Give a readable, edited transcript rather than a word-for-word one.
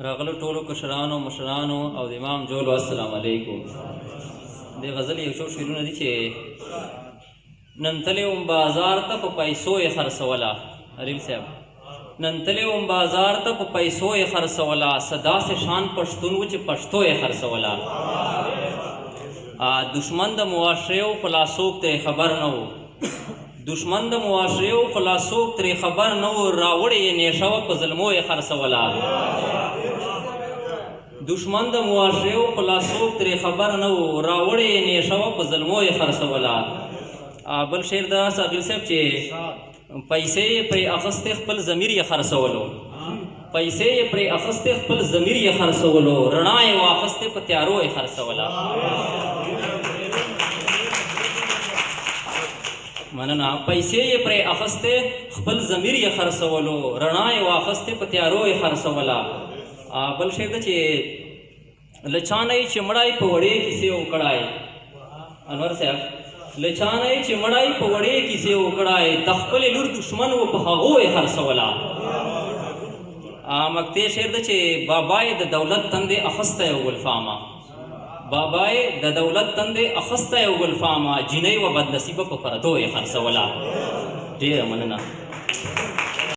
راغلو ټولو کشرانو، مشرانو او د امام جوړو، السلام علیکم. د غزل یو څو شعرونه دي چې نن تللی وم بازار ته، په پیسو یې خرڅوله. علیل صاحب، نن تللی وم بازار ته، په پیسو یې خرڅوله. څه داسې شان پښتون و چې پښتو یې خرڅوله. دښمن د معاشرې و، خو لا څوک ترې خبر نه و. دښمن د معاشرې و، خو لا څوک ترې خبر نه و. راوړې یې نیشه وه، په زلمو یې خرڅوله. دښمن د معاشرې و، خو لا څوک ترې خبر نه و. راوړې یې نیشه وه، په زلمو یې خرڅوله. بل شعر دا ساقي صاحب چې پیسې یې پرې اخیستې، خپل ضمیر یې خرڅولو. پیسې یې پرې اخیستې، خپل ضمیر یې خرڅولو. رڼا یې واخیستې، په تیارو یې خرڅوله. مننه. پیسې یې پرې اخیستې، خپل ضمیر یې خرڅولو. رڼا یې واخیستې، په تیارو یې خرڅوله. بل شعر ده چې له چا نه یې چې مړی په وړې کیسې وکړای. انور صاحب، له چا نه یې چې مړی په وړې کیسې وکړای، د خپلې لور دښمن و، په هغو یې خرڅوله. مکتې شعر ده چې بابا یې د دولت تندې اخیستی و ګلفامه. بابا یې د دولت تندې اخیستی و ګلفامه، جینۍ وه بدنصیبه، په پردو یې خرڅوله. ډېره مننه.